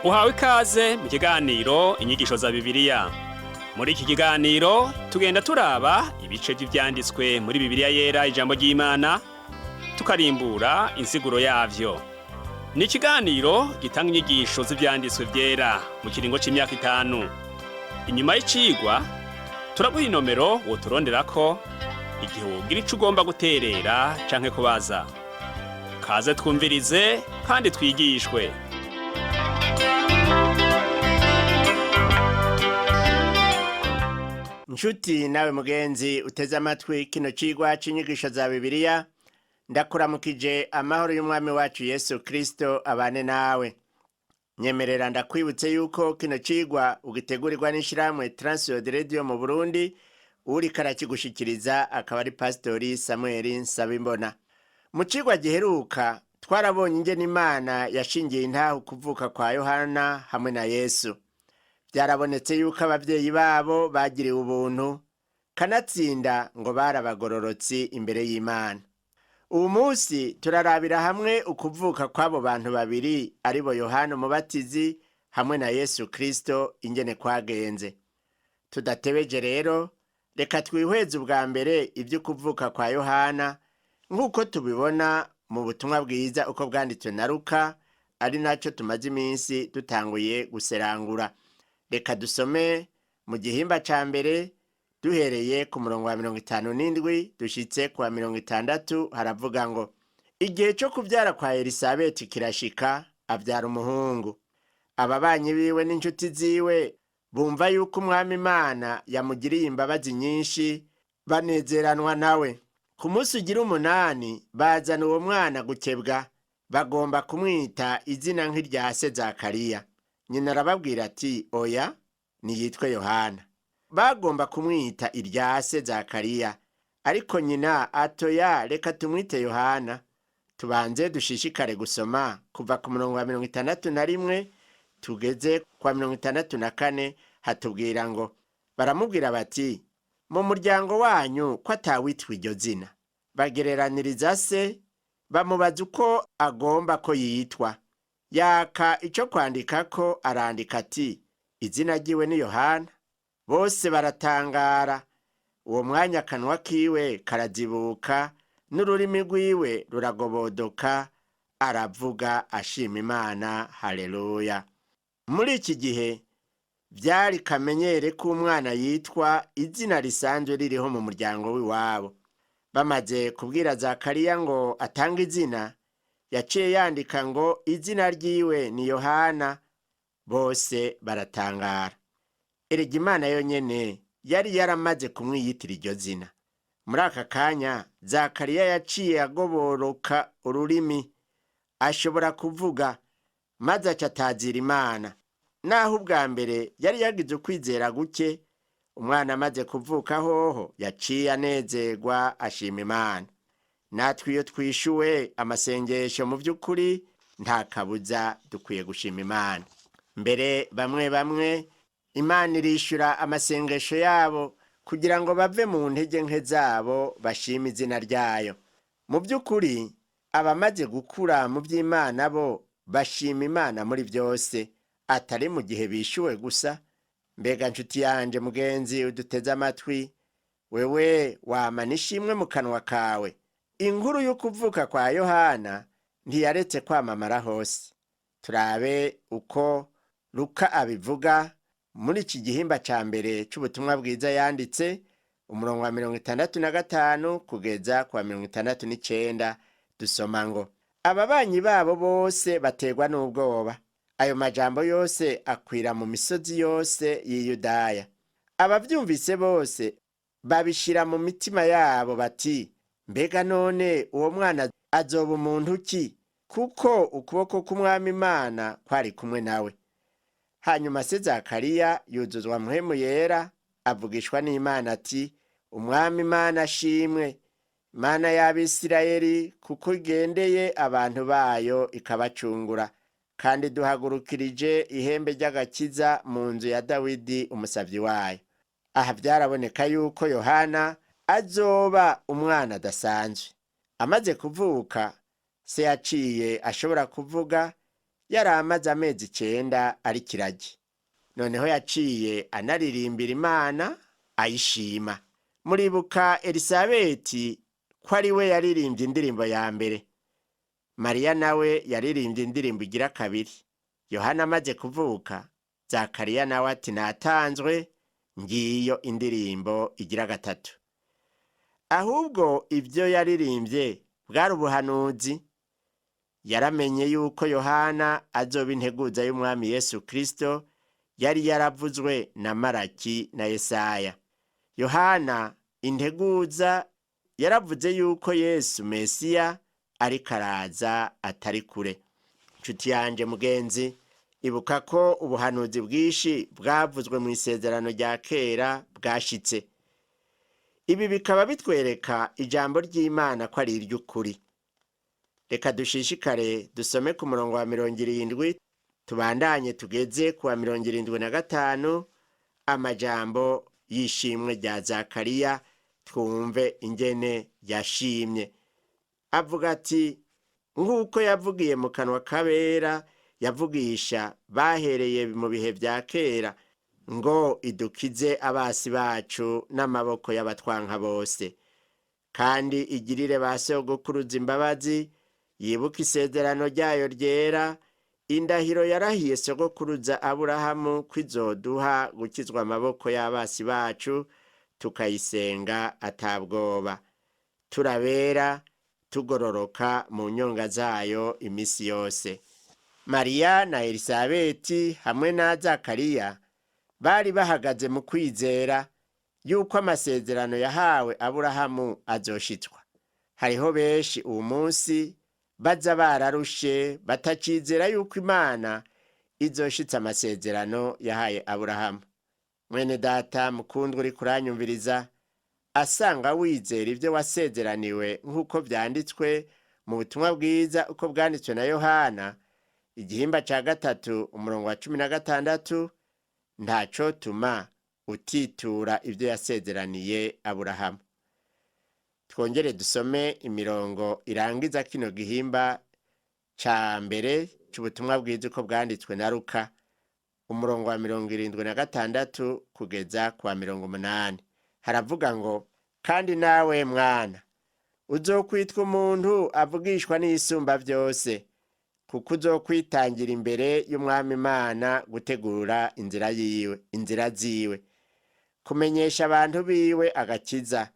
Uhawe ikaze mu kiganiro Inyigisho za Bibiliya. Muri iki kiganiro tugenda turaba ibice by'ivyanditswe muri Bibiliya Yera, ijambo ry'Imana, tukarimbura insiguro yavyo. Ni ikiganiro gitanga inyigisho z'ivyanditswe vyera mu kiringo c'imyaka 5. Inyuma y'icigwa turaguha inomero woturonderako igihe wogira ico ugomba guterera canke kubaza. Kaze twumvirize kandi twigishwe. Nshuti nawe mugenzi uteze amatwi kino cigwa c'inyigisho za Bibiliya, ndakuramukije amahoro y'Umwami wacu Yesu Kristo abane nawe. Nyemerera ndakwibutse yuko kino cigwa ugitegurirwa n'ishirahamwe Transworld Radio mu Burundi, uwuriko arakigushikiriza akaba ari Pasitori Samuel Nsabimbona. Mu cigwa giheruka twarabonye ingene Imana yashingiye intaho ukuvuka kwa Yohana hamwe na Yesu. Byarabonetse yuko abavyeyi babo bagiriwe ubuntu, kanatsinda ngo barabagororotsi imbere y'Imana. Uwu munsi turarabira hamwe ukuvuka kw'abo bantu babiri, aribo Yohana Umubatizi hamwe na Yesu Kristo, ingene kwagenze. Tudatebeje rero, reka twihweze ubwa mbere ivy'ukuvuka kwa Yohana nk'uko tubibona mu butumwa bwiza uko bwanditswe na Luka, ari naco tumaze iminsi dutanguye guserangura. Reka dusome mu gihimba ca mbere duhereye ku murongo wa 57 dushitse ku wa 60. Haravuga ngo: "Igihe co kuvyara kwa Elisabeti kirashika, avyara umuhungu. Ababanyi biwe n'inshuti ziwe bumva yuko Umwami Imana yamugiriye imbabazi nyinshi, banezeranwa nawe. Ku munsi ugira umunani bazana uwo mwana gukebwa, bagomba kumwita izina nk'irya se Zakariya. Nyina arababwira ati: 'Oya, niyitwe Yohana.' Bagomba kumwita irya se Zakariya, ariko nyina atoya, reka tumwite Yohana." Tubanze dushishikare gusoma kuva ku murongo wa 61 tugeze kwa 64. Hatubwira ngo: "Baramubwira bati: 'Mu muryango wanyu ko atawitwa iryo zina?' Bagereraniriza se, bamubaza uko agomba ko yitwa. Yaka ico kwandikako, arandika ati: 'Izina ryiwe ni Yohana.' Bose baratangara. Uwo mwanya akanwa kiwe karazibuka, n'ururimi rwiwe ruragobodoka, aravuga ashima Imana. Haleluya!" Muri iki gihe vyari kamenyere ko umwana yitwa izina risanzwe ririho mu muryango w'iwabo. Bamaze kubwira Zakariya ngo atange izina, yaciye yandika ngo: "Izina ryiwe ni Yohana." Bose baratangara. Erega Imana yonyene yari yaramaze kumwiyitira iryo zina. Muri aka kanya Zakariya yaciye agoboroka ururimi, ashobora kuvuga, maze aca atazira Imana. Naho ubwa mbere yari yagize ukwizera guke, umwana amaze kuvuka hoho yaciye anezerwa, ashima Imana. Natwe iyo twishuwe amasengesho, mu by'ukuri nta kabuza dukwiye gushima Imana. Mbere bamwe bamwe Imana irishura amasengesho yabo kugira ngo bave mu ntege nke zabo bashime izina ryayo. Mu by'ukuri abamaze gukura mu by'Imana bo bashima Imana muri byose, atari mu gihe bishuwe gusa. Mbega nshuti yanje mugenzi uduteze amatwi, wewe wamana ishimwe mu kanwa kawe? Inkuru y'ukuvuka kwa Yohana ntiyaretse kwamamara hose. Turabe uko Luka abivuga muri iki gihimba ca mbere c'ubutumwa bwiza yanditse, umurongo wa 65 kugeza ku wa 69. Dusoma ngo: "Ababanyi babo bose baterwa n'ubwoba. Ayo majambo yose akwira mu misozi yose y'Iyudaya. Abavyumvise bose babishira mu mitima yabo bati: 'Mbega none uwo mwana azoba umuntu ki?' Kuko ukuboko k'Umwami Imana kwari kumwe nawe." Hanyuma se Zakariya yuzuzwa Mpwemu Yera, avugishwa n'Imana ati: "Umwami Imana ashimwe, Imana y'Abisirayeli, kuko igendeye abantu bayo ikabacungura, kandi duhagurukirije ihembe ry'agakiza mu nzu ya Dawidi umusavyi wayo." Aha vyaraboneka yuko Yohana azoba umwana adasanzwe. Amaze kuvuka, se yaciye ashobora kuvuga. Yari amaze amezi 9 ari kiragi. Noneho yaciye anaririmbira Imana ayishima. Muribuka Elisabeti ko ari we yaririmbye indirimbo ya mbere. Mariya nawe yaririmbye indirimbo igira kabiri. Yohana amaze kuvuka, Zakariya nawe ati natanzwe, ngiyo indirimbo igira gatatu. Ahubwo ibyo yaririmbye bwari ubuhanuzi. Yaramenye yuko Yohana azoba integuza y'Umwami Yesu Kristo yari yaravuzwe na Maraki na Yesaya. Yohana integuza yaravuze yuko Yesu Mesiya ariko araza atari kure. Nshuti yanje mugenzi, ibuka ko ubuhanuzi bwinshi bwavuzwe mu isezerano rya kera bwashitse. Ibi bikaba bitwereka ijambo ry'Imana ko ari iry'ukuri. Reka dushishikare dusome ku murongo wa 70, tubandanye tugeze ku wa 75, amajambo y'ishimwe rya Zakariya, twumve ingene yashimye. Avuga ati nk'uko yavugiye mu kanwa k'abera yavugisha bahereye mu bihe bya kera, ngo idukize abasi bacu n'amaboko y'abatwanka bose, kandi igirire ba sogokuruza imbabazi, yibuke isezerano ryayo ryera, indahiro yarahiye sogokuruza Aburahamu ko izoduha gukizwa amaboko y'abasi bacu, tukayisenga atabwoba, turabera tugororoka mu nyonga zayo imisi yose. Mariya na Elisabeti hamwe na Zakariya bari bahagaze mu kwizera yuko amasezerano yahawe Aburahamu azoshitswa. Hariho benshi uwu munsi baza bararushe batacizera yuko Imana izoshitsa amasezerano yahaye Aburahamu. Mwene data mukundwa uri kuranyumviriza, asanga wizera ibyo wasezeraniwe nk'uko vyanditswe mu butumwa bwiza uko bwanditswe na Yohana igihimba ca 3 umurongo wa 16, ntaco tuma utitura ibyo yasezeraniye Aburahamu. Twongere dusome imirongo irangiza kino gihimba ca mbere c'ubutumwa bwiza uko bwanditswe na Luka, umurongo wa 76 kugeza ku wa 80. Haravuga ngo kandi nawe mwana uzokwitwa umuntu avugishwa n'Isumba byose, kuko uzokwitangira imbere y'Umwami Imana gutegura inzira yiwe, inzira ziwe, kumenyesha abantu biwe agakiza,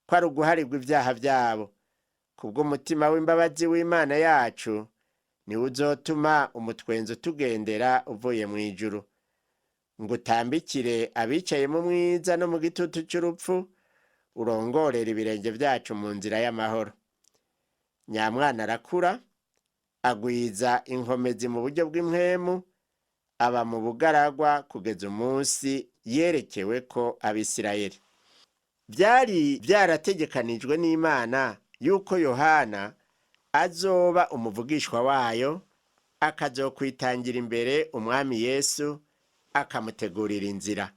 ko ari uguharirwa ibyaha byabo. Kubw'umutima w'imbabazi w'Imana yacu niwe uzotuma umutwenzi utugendera uvuye mu ijuru, ngo utambikire abicaye mu mwiza no mu gitutu cy'urupfu, urongorera ibirenge byacu mu nzira y'amahoro. Nyamwana arakura, agwiza inkomezi mu buryo bw'impwemu, aba mu bugaragwa kugeza umunsi yerekewe ko Abisirayeli. Byari byarategekanijwe n'Imana yuko Yohana azoba umuvugishwa wayo, akazokwitangira imbere Umwami Yesu, akamutegurira inzira.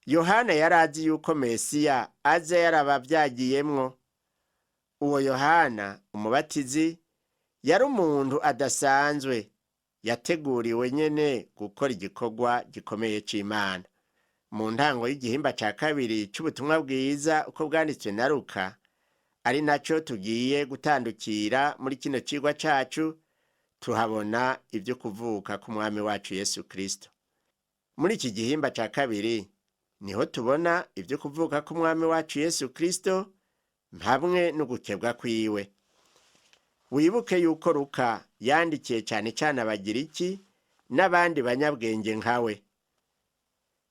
Yohana yari azi yuko Mesiya aza yarabavyagiyemwo. Uwo Yohana umubatizi yari umuntu adasanzwe, yateguriwe nyene gukora igikorwa gikomeye c'Imana. Mu ntango y'igihimba ca kabiri c'ubutumwa bwiza uko bwanditswe na Luka, ari naco tugiye gutandukira muri kino cigwa cacu, tuhabona ibyo kuvuka k'Umwami wacu Yesu Kristo. Muri iki gihimba ca kabiri niho tubona ibyo kuvuka k'Umwami wacu Yesu Kristo hamwe n'ugukebwa kwiwe. Wibuke yuko Luka yandikiye cyane cyane Abagiriki n'abandi banyabwenge nkawe.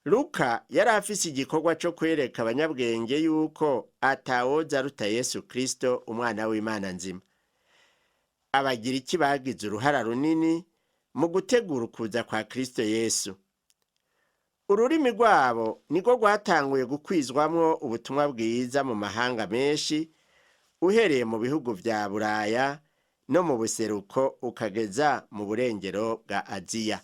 Luka yari afise igikorwa cyo kwereka abanyabwenge yuko atawoza aruta Yesu Kristo umwana w'Imana nzima. Abagiriki bagize uruhara runini mu gutegura ukuza kwa Kristo Yesu. Ururimi rwabo nirwo rwatanguye gukwizwamwo ubutumwa bwiza mu mahanga menshi, uhereye mu bihugu vya Buraya no mu buseruko ukageza mu burengero bwa Aziya.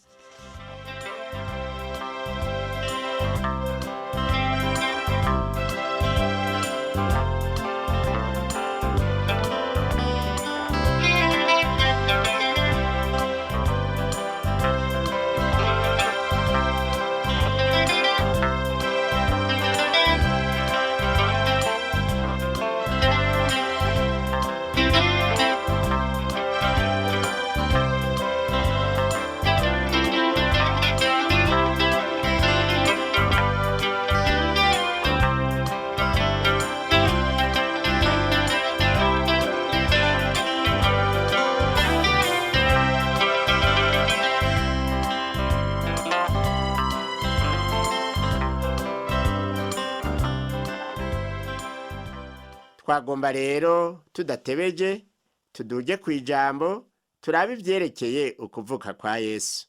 Twagomba rero tudatebeje tuduge ku ijambo, turabe ivyerekeye ukuvuka kwa Yesu.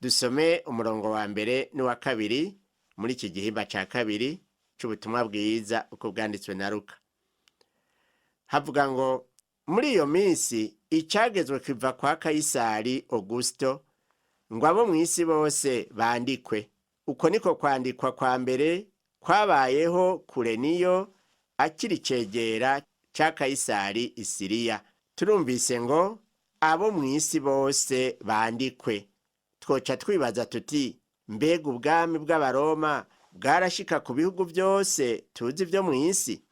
Dusome umurongo wa mbere n'uwa kabiri muri iki gihimba ca kabiri c'ubutumwa bwiza uko bwanditswe na Luka. Havuga ngo: muri iyo minsi icagezwe kiva kwa Kayisari Augusto ngo abo mw'isi bose bandikwe. Uko niko kwandikwa kwa mbere kwabayeho Kureniyo akiri cegera ca Kayisari i Siriya. Turumvise ngo abo mw'isi bose bandikwe. Twoca twibaza tuti: mbega ubwami bw'Abaroma bwarashika ku bihugu byose tuzi byo mw'isi?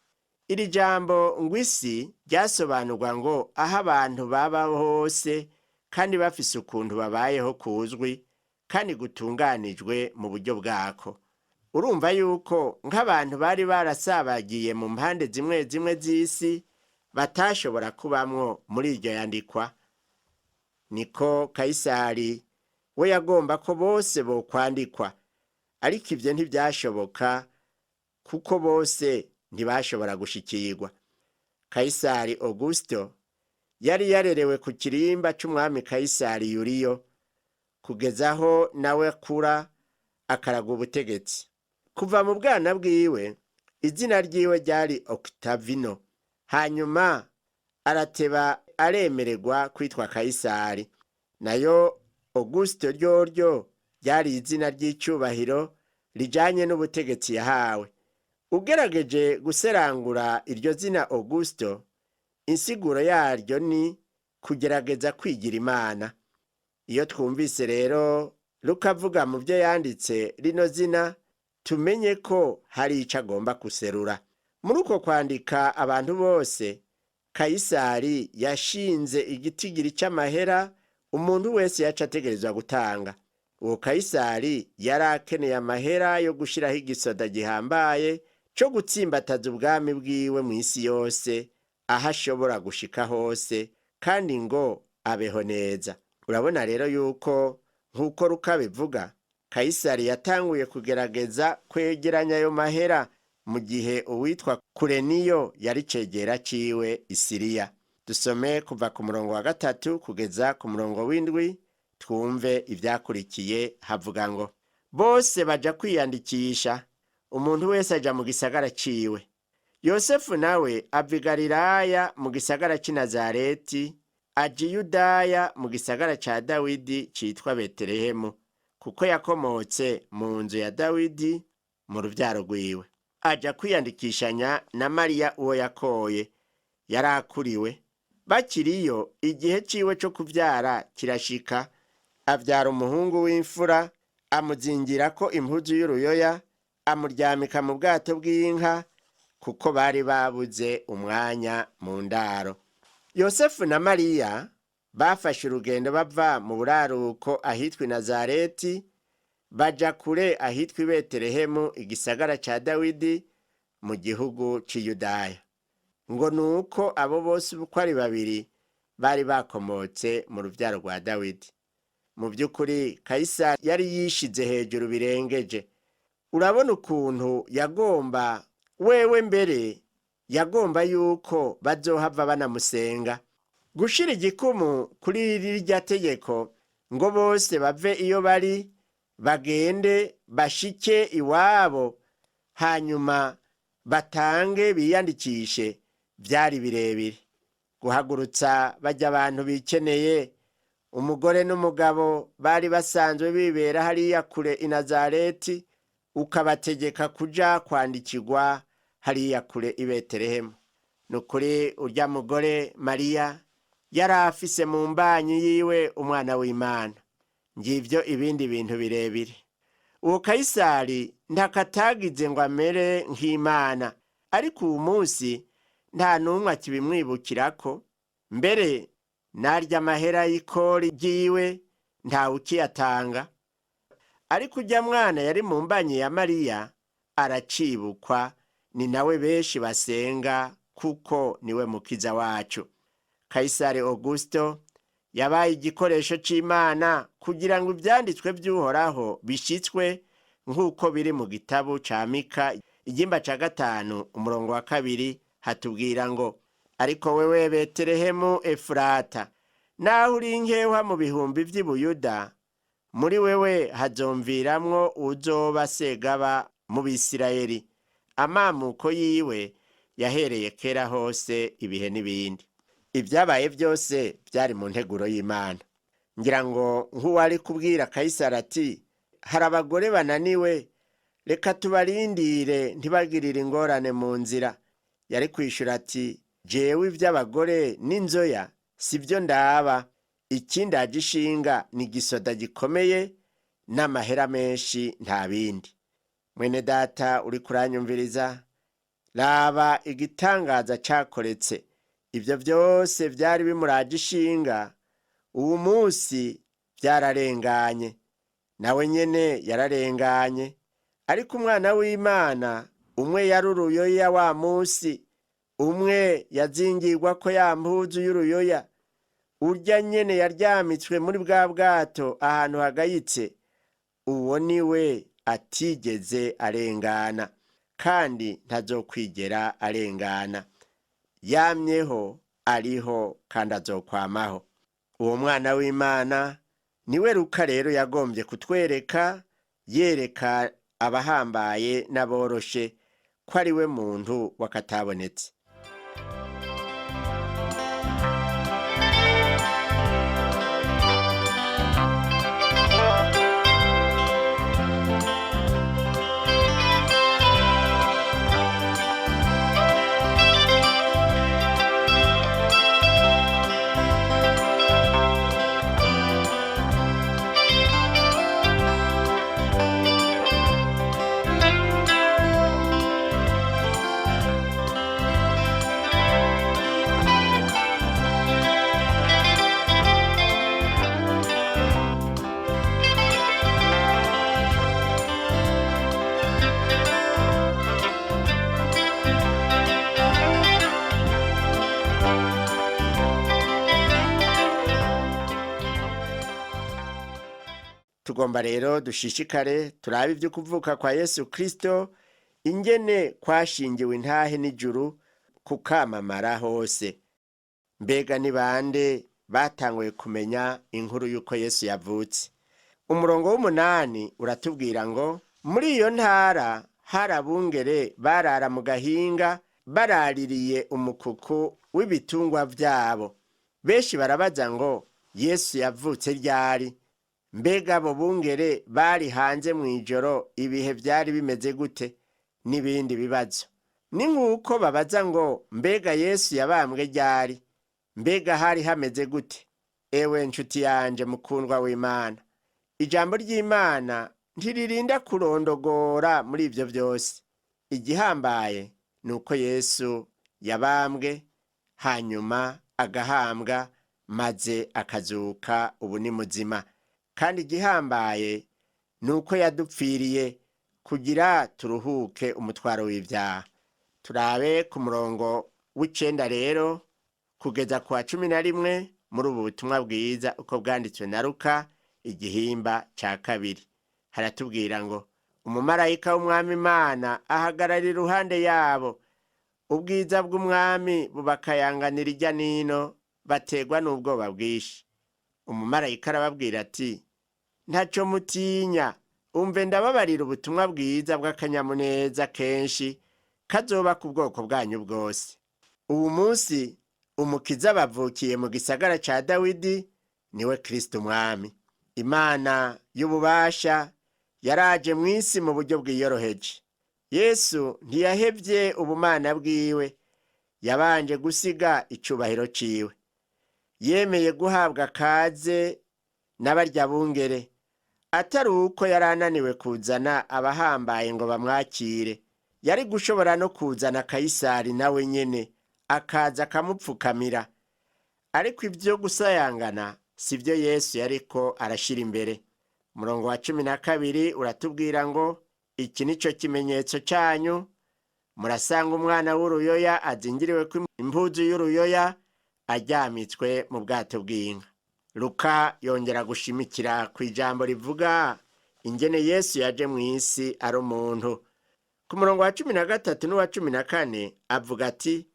Iri jambo ngo isi ryasobanurwa ngo aho abantu baba hose kandi bafise ukuntu babayeho kuzwi kandi gutunganijwe mu buryo bwako. Urumva yuko nk'abantu bari barasabagiye mu mpande zimwe zimwe z'isi batashobora kubamwo muri iryo yandikwa. Niko Kayisari we yagomba ko bose bokwandikwa, ariko ivyo ntivyashoboka kuko bose ntibashobora gushikirwa. Kayisari Augusto yari yarerewe ku kirimba c'umwami Kayisari Yuriyo, kugeza aho nawe akura akaraga ubutegetsi. Kuva mu bwana bwiwe izina ryiwe ryari Octavino, hanyuma arateba aremererwa kwitwa Kayisari. Nayo Augusto ryoryo ryari izina ry'icubahiro rijanye n'ubutegetsi yahawe. Ugerageje guserangura iryo zina Augusto, insiguro yaryo ni kugerageza kwigira Imana. Iyo twumvise rero Luka avuga mu byo yanditse rino zina, tumenye ko hari ico agomba guserura. Muri uko kwandika abantu bose, Kayisari yashinze igitigiri c'amahera umuntu wese yaca ategerezwa gutanga. Uwo Kayisari yari akeneye amahera yo gushiraho igisoda gihambaye co gutsimbataza ubwami bwiwe mw'isi yose, aho ashobora gushika hose, kandi ngo abeho neza. Urabona rero yuko nk'uko Luka bivuga, Kayisari yatanguye kugerageza kwegeranya ayo mahera mu gihe uwitwa Kureniyo yari cegera ciwe i Siriya. Dusome kuva ku murongo wa 3 kugeza ku murongo w'7, twumve ivyakurikiye. Havuga ngo: bose baja kwiyandikisha, umuntu wese aja mu gisagara ciwe. Yosefu nawe ava i Galilaya mu gisagara c'i Nazareti, aja i Yudaya mu gisagara ca Dawidi citwa Betelehemu, kuko yakomotse mu nzu ya Dawidi mu ruvyaro rwiwe. Aja kwiyandikishanya na Mariya uwo yakoye, yarakuriwe. Bakiriyo igihe ciwe co kuvyara kirashika, avyara umuhungu w'imfura, amuzingirako impuzu y'uruyoya, amuryamika mu bwato bw'inka, kuko bari babuze umwanya mu ndaro. Yosefu na Mariya bafashe urugendo bava mu buraruko ahitwa i Nazareti, baja kure ahitwa i Betelehemu, igisagara ca Dawidi, mu gihugu c'i Yudaya. Ngo nuko abo bose uko ari babiri bari bakomotse mu ruvyaro rwa Dawidi. Mu by'ukuri Kayisari yari yishize hejuru birengeje. Urabona ukuntu yagomba wewe mbere yagomba yuko bazohava banamusenga. Gushira igikumu kuri rirya tegeko ngo bose bave iyo bari bagende bashike iwabo, hanyuma batange biyandikishe, byari birebire. Guhagurutsa bajya abantu bikeneye, umugore n'umugabo bari basanzwe bibera hariya kure i Nazareti, ukabategeka kuja kwandikirwa hariya kure i Betelehemu. Ni ukuri urya mugore Mariya yari afise mu mbanyi yiwe umwana w'Imana. Ngivyo ibindi bintu birebire. Uwo Kayisari ntakatagize ngo amere nk'Imana, ariko uwu munsi nta n'umwe akibimwibukirako. Mbere narya amahera y'ikori ryiwe ntawe ukiyatanga. Ariko urya mwana yari mu mbanyi ya Mariya aracibukwa, ni nawe benshi basenga kuko niwe mukiza wacu. Kayisari Augusto yabaye igikoresho c'Imana kugira ngo ivyanditswe vy'Uhoraho bishitswe nk'uko biri mu gitabo ca Mika Igihimba ca 5 umurongo wa 2 hatubwira ngo: ariko wewe Betelehemu Efurata, naho uri nkewa mu bihumbi vy'i Buyuda, muri wewe hazomviramwo uzoba segaba mu Bisirayeli, amamuko yiwe yahereye kera hose ibihe n'ibindi. Ibyabaye byose byari mu nteguro y'Imana. Ngira ngo nk'uwari kubwira Kayisari ati: hari abagore bananiwe, reka tubarindire ntibagirire ingorane mu nzira. Yari kwishura ati: jewe iby'abagore n'inzoya sibyo ndaba, ikindi agishinga ni igisoda gikomeye n'amahera menshi, nta bindi. Mwene data uri kuranyumviriza, raba igitangaza cakoretse. Ibyo byose byari bimuraje ishinga, uwu munsi byararenganye, nawe nyene yararenganye. Ariko umwana w'Imana umwe yari uruyoya wa munsi, umwe yazingirwa ko ya mpuzu y'uruyoya, urya nyene yaryamitswe muri bwa bwato ahantu hagayitse, uwo ni we atigeze arengana, kandi ntazokwigera arengana. Yamyeho, ariho, kandi azokwamaho. Uwo mwana w'Imana niwe Luka rero yagombye kutwereka, yereka abahambaye n'aboroshe ko ari we muntu wakatabonetse. Tugomba rero dushishikare turabe ibyo kuvuka kwa Yesu Kristo, ingene kwashingiwe intahe n'ijuru kukamamara hose. Mbega ni bande batanguye kumenya inkuru y'uko Yesu yavutse? Umurongo w'8 uratubwira ngo: muri iyo ntara hari abungere barara mu gahinga, baraririye umukuku w'ibitungwa vyabo. Benshi barabaza ngo: Yesu yavutse ryari? Mbega abo bungere bari hanze mw'ijoro, ibihe byari bimeze gute? N'ibindi bibazo. Ni nk'uko babaza ngo: mbega Yesu yabambwe ryari? Mbega hari hameze gute? Ewe nshuti yanje mukundwa w'Imana, ijambo ry'Imana ntiririnda kurondogora muri ibyo byose. Igihambaye ni uko Yesu yabambwe, hanyuma agahambwa, maze akazuka, ubu ni muzima. Kandi igihambaye ni uko yadupfiriye kugira turuhuke umutwaro w'ibyaha. Turabe ku murongo w'9 rero kugeza ku wa 11 muri ubu butumwa bwiza uko bwanditswe na Luka igihimba ca 2. Haratubwira ngo: umumarayika w'Umwami Imana ahagarara iruhande yabo, ubwiza bw'Umwami bubakayanganira irya nino, bategwa n'ubwoba bwinshi. Umumarayika arababwira ati: ntaco mutinya, umve ndababarira ubutumwa bwiza bw'akanyamuneza kenshi kazoba ku bwoko bwanyu bwose. Uwu munsi umukiza bavukiye mu gisagara ca Dawidi, niwe Kristo Umwami. Imana y'ububasha yaraje mw'isi mu buryo bwiyoroheje. Yesu ntiyahevye ubumana bwiwe, yabanje gusiga icubahiro ciwe. Yemeye guhabwa kaze n'abarya bungere, atari uko yari ananiwe kuzana abahambaye ngo bamwakire. Yari gushobora no kuzana Kayisari nawe nyene akaza akamupfukamira. Ariko ibyo gusayangana sibyo Yesu yariko arashira imbere. Umurongo wa 12 uratubwira ngo: iki nico kimenyetso cyanyu, murasanga umwana w'uruyoya azingiriwe ku impuzu y'uruyoya, aryamitswe mu bwato bw'inka. Luka yongera gushimikira ku ijambo rivuga ingene Yesu yaje mu isi ari umuntu. Ku murongo wa 13 n'uwa 14 avuga ati: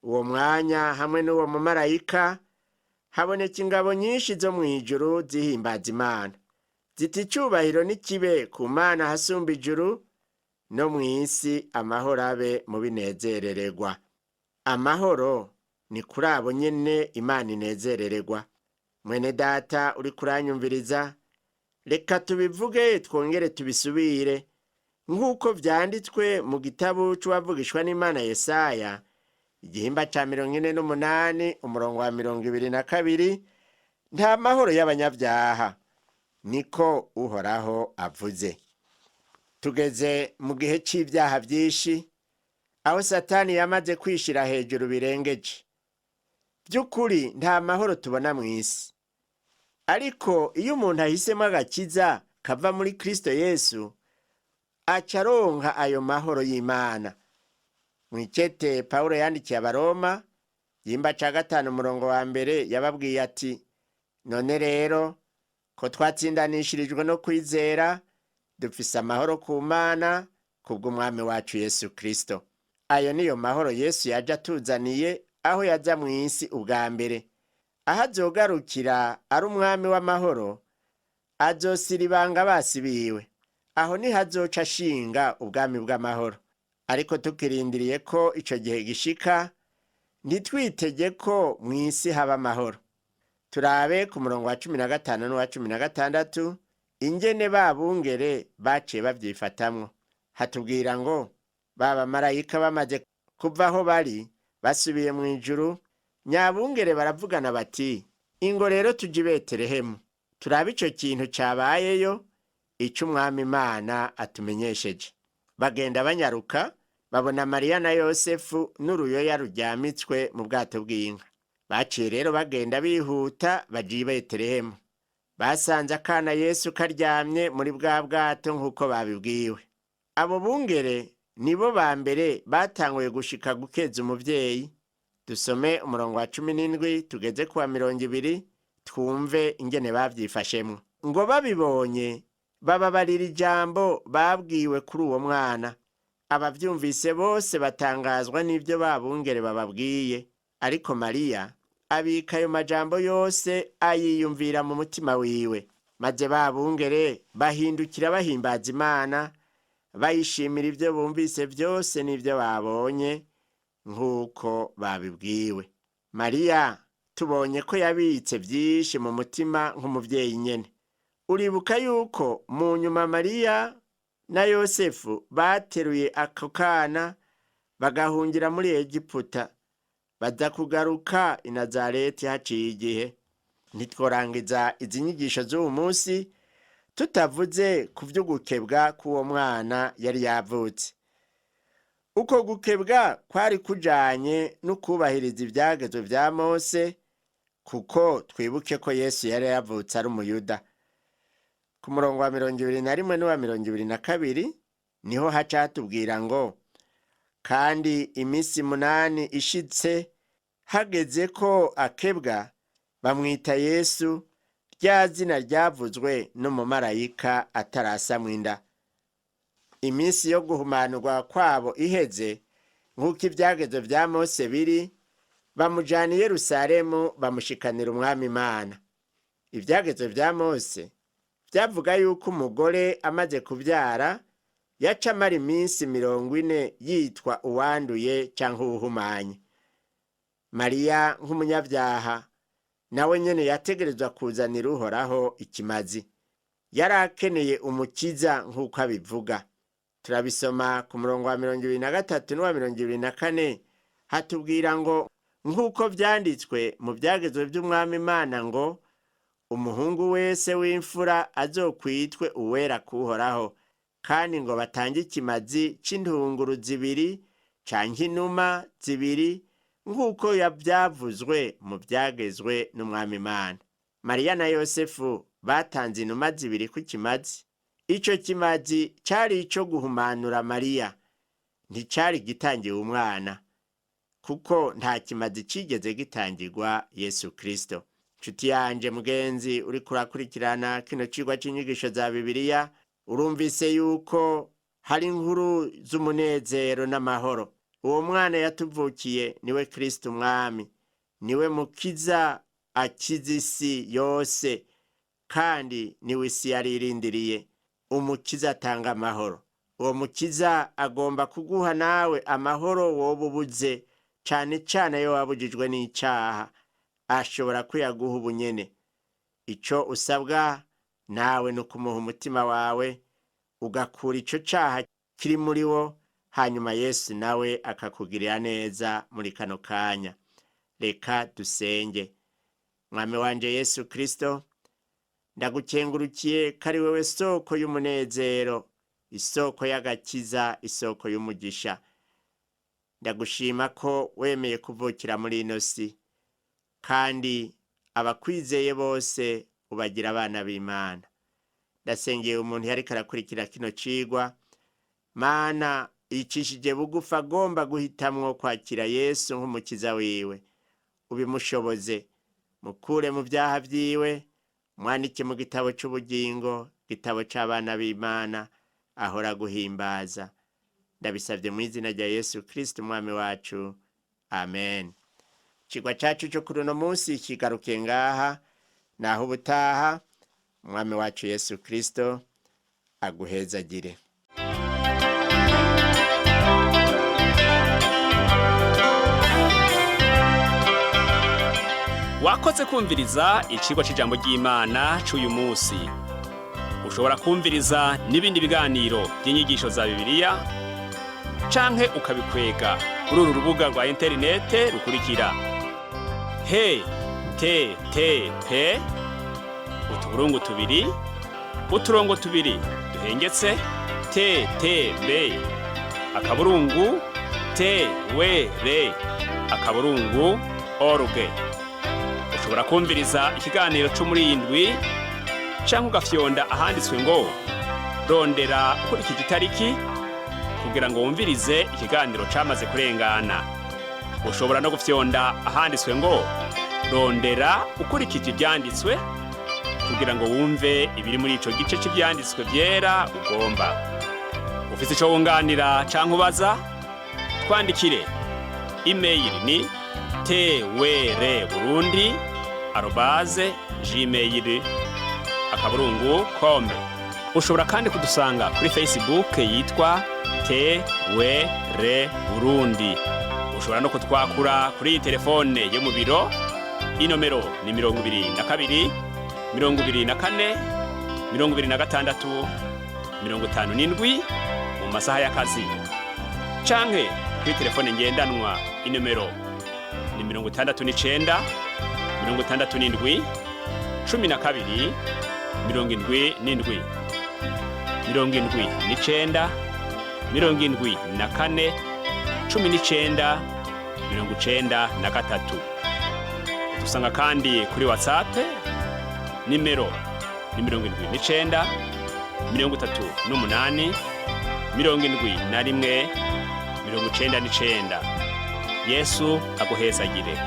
uwo mwanya hamwe n'uwo mumarayika haboneka ingabo nyinshi zo mu ijuru zihimbaza Imana, ziti: icyubahiro n'ikibe ku Mana hasumba ijuru, no mu isi amahoro abe mu binezerererwa. Amahoro ni kuri abo nyene Imana inezerererwa. Mwene data uri kuranyumviriza, reka tubivuge twongere tubisubire nk'uko vyanditswe mu gitabo c'uwavugishwa n'Imana Yesaya, igihimba ca 48 umurongo wa 22: nta mahoro y'abanyabyaha, niko Uhoraho avuze. Tugeze mu gihe c'ibyaha vyinshi, aho Satani yamaze kwishira hejuru birengeje. By'ukuri nta mahoro tubona mu isi, ariko iyo umuntu ahisemo agakiza kava muri Kristo Yesu, aca aronka ayo mahoro y'Imana. Mw'ikete Pawulo yandikiye Abaroma, yimba ca 5 umurongo wa 1, yababwiye ati: none rero ko twatsindanishirijwe no kwizera, dufise amahoro ku Mana kubw'Umwami wacu Yesu Kristo. Ayo niyo mahoro Yesu yaje atuzaniye aho yaza mu isi ubwa mbere. Aho azogarukira ari umwami w'amahoro, azosira ibanga basibiwe. Aho niho azoca ashinga ubwami bw'amahoro. Ariko tukirindiriye ko ico gihe gishika, ntitwitege ko mu isi haba amahoro. Turabe ku murongo wa 15 n'uwa 16 ingene ba bungere baciye babyifatamwo. Hatubwira ngo ba bamarayika bamaze kuva aho bari basubiye mu ijuru, nyabungere baravugana bati: ingo rero tujye i Betelehemu turabe ico kintu cabayeyo, ico Umwami Imana atumenyesheje. Bagenda banyaruka, babona Mariya na Yosefu n'uruyoya ruryamitswe mu bwato bw'inka. Baciye rero bagenda bihuta bagiye i Betelehemu. Basanze akana Yesu karyamye muri bwa bwato nk'uko babibwiwe. Abo bungere nibo ba mbere batanguye gushika gukeza umuvyeyi. Dusome umurongo wa 17 tugeze kuwa 20, twumve ingene bavyifashemwo. Ngo babibonye bababarira ijambo babwiwe kuri uwo mwana. Abavyumvise bose batangazwa n'ivyo babungere bababwiye. Ariko Mariya abika ayo majambo yose, ayiyumvira mu mutima wiwe. Maze babungere bahindukira bahimbaza Imana, bayishimira ibyo bumvise byose n'ibyo babonye nk'uko babibwiwe. Mariya tubonye ko yabitse byinshi mu mutima nk'umuvyeyi nyene. Uribuka yuko mu nyuma Mariya na Yosefu bateruye ako kana bagahungira muri Egiputa, baza kugaruka i Nazareti haciye igihe. Ntitworangiza izi nyigisho z'uwu munsi tutavuze ku vy'ugukebwa k'uwo mwana yari yavutse. Uko gukebwa kwari kujanye no kubahiriza ivyagezwe vya Mose, kuko twibuke ko Yesu yari yavutse ari umuyuda. Ku murongo wa 21 n'uwa 22 niho haca hatubwira ngo: kandi iminsi 8 ishitse, hageze ko akebwa, bamwita Yesu, rya zina ryavuzwe n'umumarayika atarasamwa inda. Iminsi yo guhumanurwa kwabo iheze, nk'uko ivyagezwe vya Mose biri, bamujana i Yerusalemu bamushikanira Umwami Imana. Ivyagezwe vya Mose vyavuga yuko umugore amaze kuvyara yaca amara iminsi 40 yitwa uwanduye canke uwuhumanye. Mariya nk'umunyabyaha nawe nyene yategerezwa kuzanira Uhoraho ikimazi. Yari akeneye umukiza nk'uko abivuga. Turabisoma ku murongo wa 23 n'uwa 24, hatubwira ngo: nk'uko vyanditswe mu vyagezwe vy'Umwami Imana ngo umuhungu wese w'imfura azokwitwe uwera kuhoraho, kandi ngo batange ikimazi c'intunguru 2 canke inuma 2, nk'uko yavyavuzwe mu vyagezwe n'Umwami Imana. Mariya na Yosefu batanze inuma 2 ku kimazi. Ico kimazi cari ico guhumanura Mariya, nticari gitangiwe umwana, kuko nta kimazi cigeze gitangirwa Yesu Kristo. Nshuti yanje mugenzi uri kurakurikirana kino cigwa c'inyigisho za Bibiliya, urumvise yuko Hari inkuru z'umunezero n'amahoro. Uwo mwana yatuvukiye niwe Kristo Umwami, niwe mukiza akiza isi yose, kandi niwe isi yari irindiriye. Umukiza atanga amahoro. Uwo mukiza agomba kuguha nawe amahoro woba ubuze, cane cane ayo wabujijwe n'icaha. Ashobora kuyaguha ubunyene. Ico usabwa nawe ni ukumuha umutima wawe, ugakura ico caha kiri muri wo, hanyuma Yesu nawe akakugirira neza muri kano kanya. Reka dusenge. Mwami wanje Yesu Kristo, ndagukengurukiye ko ari wewe soko y'umunezero, isoko y'agakiza, isoko y'umugisha. Ndagushima ko wemeye kuvukira muri ino si, kandi abakwizeye bose ubagira abana b'Imana. Ndasengeye umuntu yariko arakurikira kino cigwa, Mana yicishije bugufi agomba guhitamwo kwakira Yesu nk'umukiza wiwe, ubimushoboze, mukure mu vyaha vyiwe, mwandike mu gitabo c'ubugingo, gitabo c'abana b'Imana ahora guhimbaza. Ndabisavye mu izina rya Yesu Kristo Umwami wacu, amen. Icigwa cacu co kuri uno munsi kigarukiye ngaha, naho ubutaha. Umwami wacu Yesu Kristo aguhezagire. Wakoze kumviriza icigwa c'ijambo ry'Imana c'uyu munsi. Ushobora kumviriza n'ibindi biganiro by'inyigisho za Bibiliya canke ukabikwega kuri uru rubuga rwa interinete rukurikira: he te te pe utuburungu tubiri uturongo tubiri duhengetse te te be akaburungu te we re akaburungu org. Ushobora kumviriza ikiganiro cyo muri iyi ndwi canke ugafyonda ahanditswe ngo rondera ukurikije itariki kugira ngo wumvirize ikiganiro camaze kurengana. Ushobora no gufyonda ahanditswe ngo rondera ukurikije ivyanditswe kugira ngo wumve ibiri muri ico gice c'ivyanditswe vyera ugomba. Ufise ico wunganira canke ubaza, twandikire. Email ni twrburundi@gmail.com. Ushobora kandi kudusanga kuri Facebook yitwa TWR Burundi. Ushobora no kutwakura kuri iyi telefone yo mu biro. Inomero ni 22 24 26 57 mu masaha y'akazi, canke kuri telefone ngendanwa inomero ni 69 67 12 77 79 74 19 93. Dusanga kandi kuri WhatsApp, nimero ni 79 38 71 99. Yesu aguhezagire.